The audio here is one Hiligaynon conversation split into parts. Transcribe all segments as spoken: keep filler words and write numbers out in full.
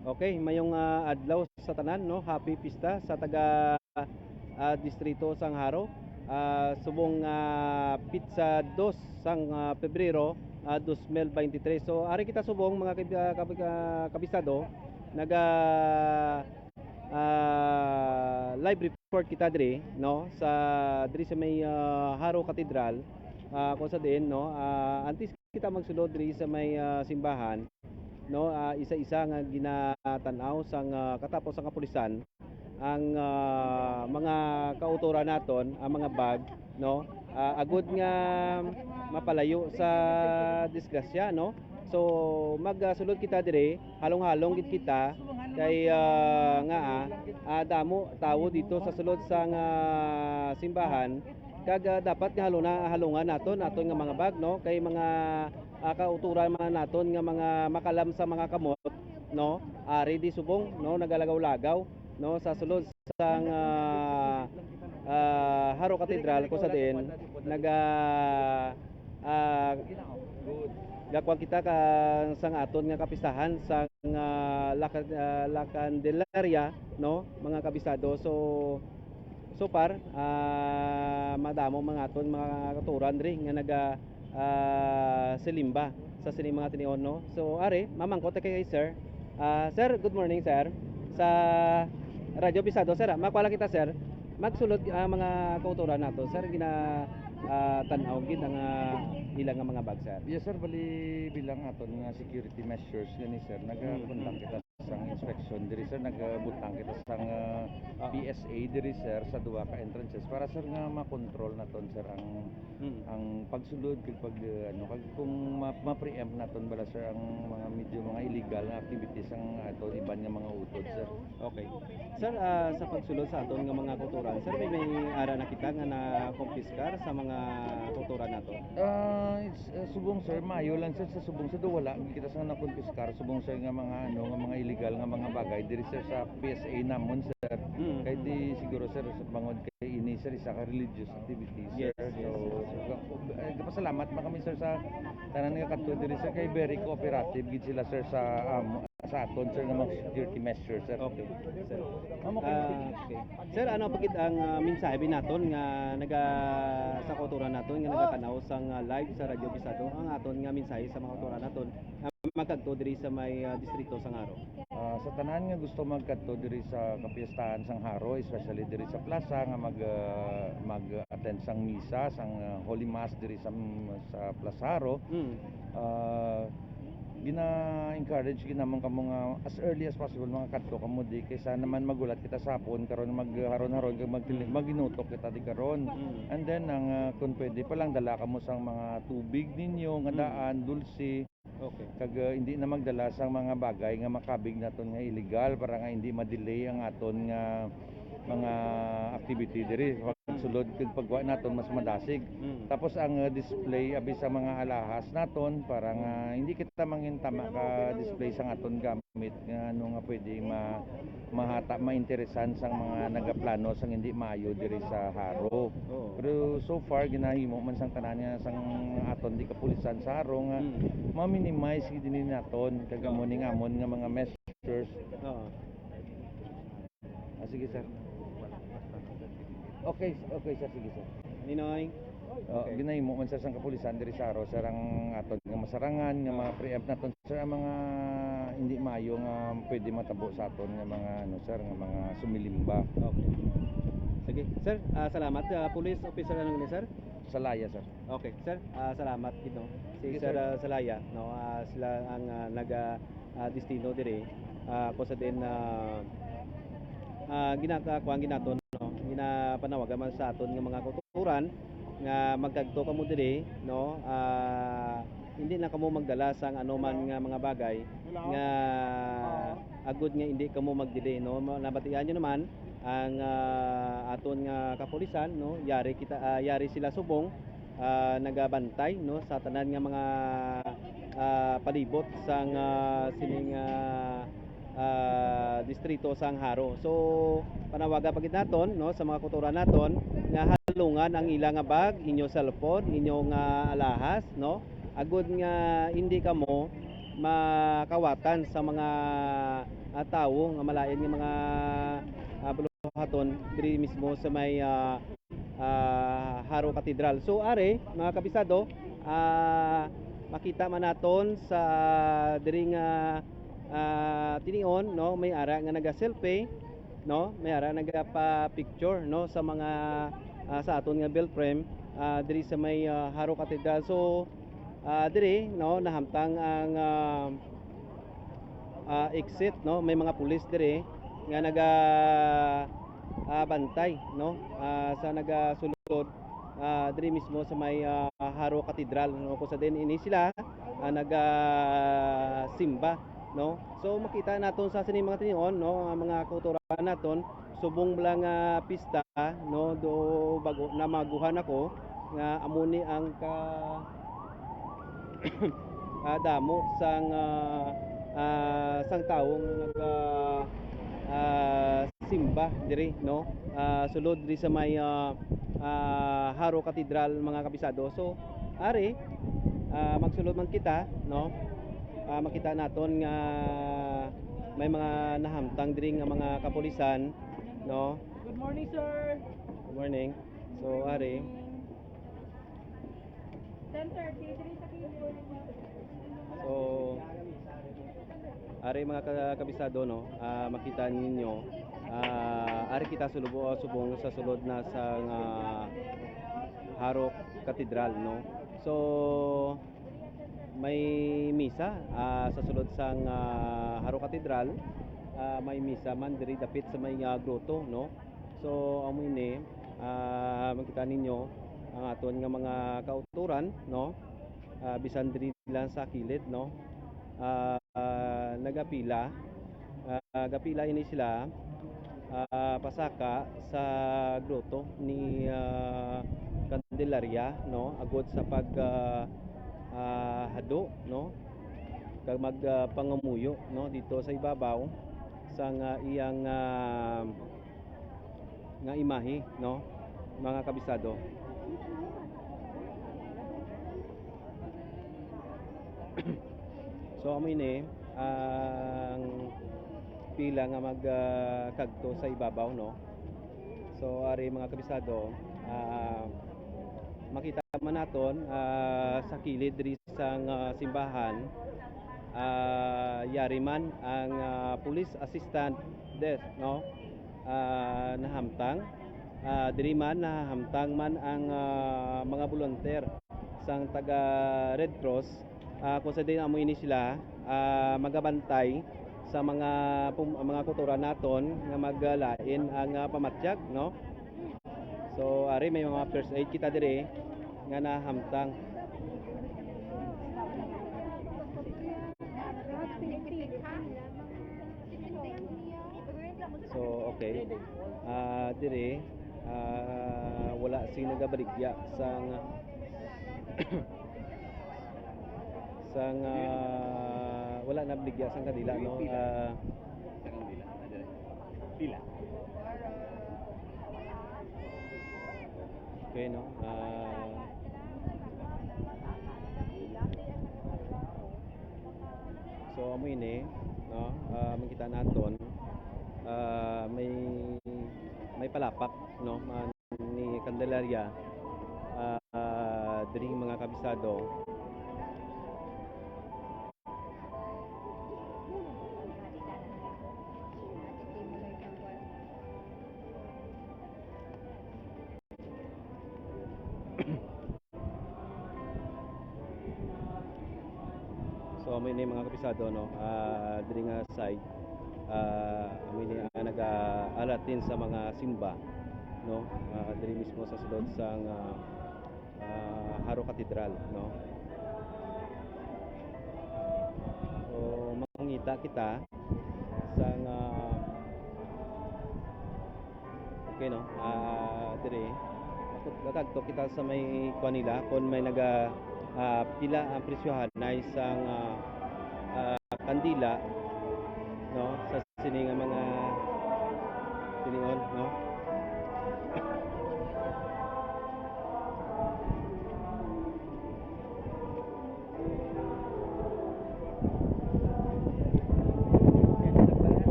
Okay, mayong, ah, adlaw sa tanan, no? Happy Pista sa taga, ah, distrito sang Jaro. Ah, subong, ah, pitsa dos sang, ah, Pebrero, ah, dos mil beintitrés. So, ari kita subong, mga kab-, ah, kab-, ah, kabisado, naga, ah, live report kita diri, no? Sa, diri sa may, ah, Jaro Cathedral, ah, kung sa diin, no? Ah, antes kita magsulod diri sa may, ah, simbahan, no, ah, isa-isa nga ginatan-aw sang, ah, katapos sang kapulisan ang, ah, mga kautoran naton, ang mga bag, no, ah, agud nga mapalayo sa disgrasya, no. So, magsulod kita diri, halong-halong gid kita kay, ah, nga, ah, ah, damo tawo dito sa sulod sang, ah, simbahan. Kag, ah, dapat nga haluna-, halungan naton, naton nga mga bag, no? Kay mga, ah, kauturan man naton nga mga makalam sa mga kamot, no? Ari di subong, no, nagalagaw-lagaw, no, sa sulod sang, ah, ah, Jaro Cathedral, kung sa diin naga, ah, gakuan kita ka sang aton nga kapistahan sang, ah, La Can-, ah, La Candelaria, no, mga kabisado. So, so far, ah, madamo mga aton mga kauturan diri nga naga, ah, silimba sa sining mga tinion, no? So, ari, mamangkot ta kay sir. Ah, sir, good morning, sir. Sa Radyo Bisado, sir, ah, makuha lang kita, sir. Magsulod, ah, mga kauturan nato, sir, gina, ah, tan-aw gid ang, ah, ila nga mga bag, sir. Yes, sir, bali bilang aton nga security measures gani, sir, nagakundang kita sang inspection diri, sir, nagbutang kita sang, ah, Ah. P S A diri, sir, sa duha ka entrances para, sir, nga makontrol naton, sir, ang, Mm. ang pagsulod kag pag, ah, ano, kag kung ma-, ma-preempt naton bala, sir, ang mga medyo mga illegal nga activities ang aton iban nga mga utod, sir. Okay. Sir, ah, sa pagsulod sa aton nga mga kauturan, sir, may, may ara na kita nga nakumpiskar sa mga kauturan nato? Ah, it's, ah, subong, sir, maayo lang, sir, sa subong, sir, do wala gid kita sa nakumpiskar, subong, sir, nga mga, ano, nga mga illegal nga mga bagay diri, sir, sa P S A namon, sir. Mm. Kay di siguro, sir, sa bangod kay ini, sir, isa ka religious activity, sir. Yes, yes. So, so, eh, gapasalamat man kami, sir, sa tanan nga kadto diri, sir, kay very cooperative gid sila, sir, sa, um, sa aton, sir, nga mga security measures, sir. Okay, sir. Ma'am, okay. Ah, okay. Sir, ano pa gid ang, ah, mensahe bi naton nga naga, sa kauturan naton nga nagatan-aw sang, ah, live sa Radyo Bisado, ang aton nga mensahe sa mga kauturan naton nga magkadto diri sa may, ah, distrito sang Jaro? Ah, sa tanan nga gusto magkadto diri sa kapiestahan sang Jaro, especially diri sa plaza nga mag, ah, mag-attend sang misa, sang, ah, Holy Mass diri sa, sa Plaza Jaro, Mm. ah, gina-encourage gid namon kamo nga as early as possible makakadto kamo di, kaysa naman magulat kita sa hapon karon, magharon-haron kag mag-, Mm. maginutok kita di karon. Mm. And then, ang, ah, kung pwede pa lang, dala kamo sang mga tubig ninyo nga Mm. daan, dulce, Okay. kag, ah, hindi na magdala sang mga bagay nga makabig naton nga illegal para nga hindi ma-delay ang aton nga mga activity diri. Pagsulod kag pagwa naton mas madasig. Mm. Tapos ang, ah, display abi sa mga alahas naton para nga hindi kita mangin tama ka display sang aton gamit nga ano nga pwede ma-, mahata, mainteresan sang mga nagaplano sang hindi maayo diri sa Jaro. Oo. Pero so far ginahimo man sang tanan nga sang aton di kapulisan sa Jaro nga Mm. ma-minimize gid ini naton kag Oo. amo ning amon nga mga measures. Oo. Ah, sige, sir. Okay, okay, sir. Sige, sir. Ninoy? Oh, Okay. ginahimo man, sir, sang kapulisan diri sa Jaro, sir, ang aton nga masarangan, nga ma-preempt naton, sir, ang mga hindi maayo nga pwede matabo sa aton nga mga, ano, sir, nga mga sumilimba. Okay. Sige, sir, ah, salamat. Ah, police officer, ano ni, sir? Salaya, sir. Okay, sir, ah, salamat gid, no? Si Yes, Sir, sir. ah, Salaya, no? Ah, sila ang, ah, naga, ah, destino diri. Ah, kung sa din, ah, ah, ginaka-, kuwan gid naton, no? Ginapanawagan man sa aton nga mga kauturan nga magkadto kamo diri, no? Ah, hindi na kamo magdala sang anuman nga mga bagay nga agud nga hindi kamo magdili, no? Ma-, nabatian nyo naman ang, ah, aton nga kapulisan, no? Yari kita, ah, yari sila subong, ah, nagabantay, no, sa tanan nga mga, ah, palibot sang, ah, sining, ah, ah, distrito sang Jaro. So, panawagan pa gid naton, no, sa mga kauturan naton nga halungan ang ila nga bag, inyo cellphone, inyo nga alahas, no, agud nga hindi kamo makawatan sa mga, ah, tawo nga malain nga mga, ah, buluhaton diri mismo sa may, ah, ah, Jaro Cathedral. So, ari, mga kabisado, ah, makita man naton sa diri nga, ah, tinion, no, may ara nga naga-selfie, no, may ara nagapa-picture, no, sa mga, ah, sa aton nga bell frame, ah, diri sa may, ah, Jaro Cathedral. So, ah, diri, no, nahamtang ang, ah, ah, exit, no, may mga pulis diri nga naga, ah, bantay, no, ah, sa nagasulod, ah, diri mismo sa may, ah, Jaro Cathedral, no, kung sa din ini sila, ah, nagasimba, no. So, makita naton sa sini mga tinion, no, ang mga kauturan naton, subong lang nga pista, no, do bago na maguhan ako nga amo ni ang ka, ah, damo sang, ah, ah, sang tawo nga naga, ah, simba diri, no, ah, sulod diri sa may, ah, ah, Jaro Cathedral, mga kabisado. So, ari, ah, magsulod man kita, no, ah, makita naton nga may mga nahamtang diri nga mga kapulisan, no? Good morning, sir. Good morning. So, ari. Ten thirty, diri sa kilid. So, ari, mga ka-, kabisado, no? Ah, makita ninyo, ah, ari kita sulubo-, subong sa sulod na sang, ah, Jaro Cathedral, no? So, may misa, ah, sa sulod sang, ah, Jaro Cathedral. Ah, may misa man diri dapit sa may, ah, grotto, no? So, amo ini, ah, makita ninyo ang aton nga mga kauturan, no? Ah, bisan diri lang sa kilid, no? Ah, ah, nagapila, ah, gapila ini sila, ah, pasaka sa grotto ni, ah, Candelaria, no? Agod sa pag, ah, ah, hado, no? Kag mag, ah, pangamuyo, no? Dito sa ibabaw sang, ah, iyang, ah, nga imahe, no, mga kabisado. So, amo ini ang pila nga mag, ah, kagto sa ibabaw, no. So, ari, mga kabisado, ah, makita man naton, ah, sa kilid diri sang, ah, simbahan, ah, yari man ang, ah, police assistant desk, no? Ah, nahamtang. Ah, diri man, nahamtang man ang, ah, mga volunteer sang taga Red Cross. Ah, kung sa din amo ini sila, ah, magabantay sa mga pum-, mga kultura naton nga maglain ang, ah, pamatyag, no? So, ari, may mga first aid kita diri nga nahamtang. So, okay. Ah, diri, ah, wala sing nagabaligya sang, sang, ah, wala nabaligya sang kandila, no? Ah, Sa kandila, na dire. Pila. Okay, no? Ah, so, amo ini, no? Ah, makita naton, ah, may, may palapak, no? Ah, ni Candelaria, ah, diri, mga kabisado. So, amo ini, mga kabisado, no? Ah, diri nga side, ah, amo ini ang nagaalatin sa mga simba, no? Ah, diri mismo sa sulod sang, ah, ah, Jaro Cathedral, no? So, mangita kita sang, ah, okay, no? Ah, diri, makagto kita sa may kuan nila, kung may naga, ah, pila ang presyohan na isang, ah, ah, kandila, no? Sa sini nga mga tinion, no?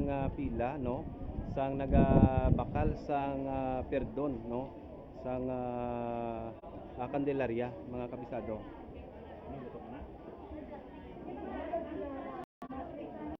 nga pila, no, sang nagabakal sang, ah, perdon, no, sang, ah, ah, Candelaria, mga kabisado.